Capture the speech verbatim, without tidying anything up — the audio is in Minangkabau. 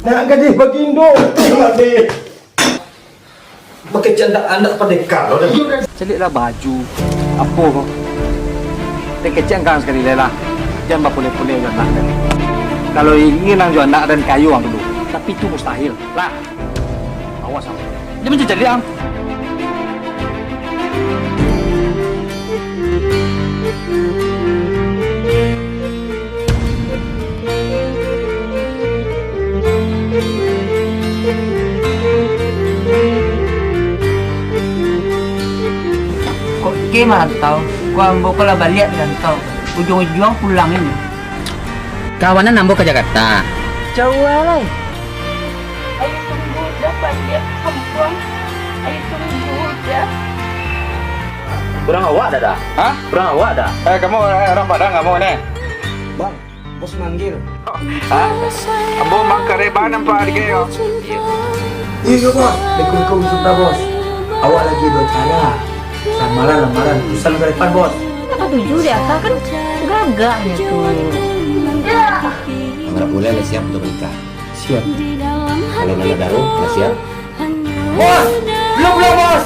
Nak gadih bagindo. Bakecek andak, andak pandeka lo dah. Caliaklah baju, apo ko. Dek kecek angkang sakali lai lah. Jan bapuleh-puleh jo anak den. Kalau ingin ang jo anak den kayo ang dulu. Tapi itu mustahil. Lah. Awas ang. Jan mancaliak ang. Kok ke marantau, ko ambo ko lah baliak di rantau. Ujuang-ujuang pulang ini. Kawanan ambo ka Jakarta. Jauah lai. Ayo tunggu dah baliak kampuang. Ayo tunggu dah. Urang awak dah, dah? Hah? Urang awak dah? Eh, kamu, eh, urang Padang kamu ni? Bang, bos manggil. Hah? Ambo mangkareh bana nampak di kau. Iyo, iyo, bos. Assalamualaikum, Sultan, bos. Awak lagi bacara. Lamaran, lamaran. Urusan ka depan, bos. Katuju di aka kan gagaknyo tu. Anak bulan dah siap untuk menikah. Siap. Kalau anak daro, dah siap. Bos! Belum, belum, bos!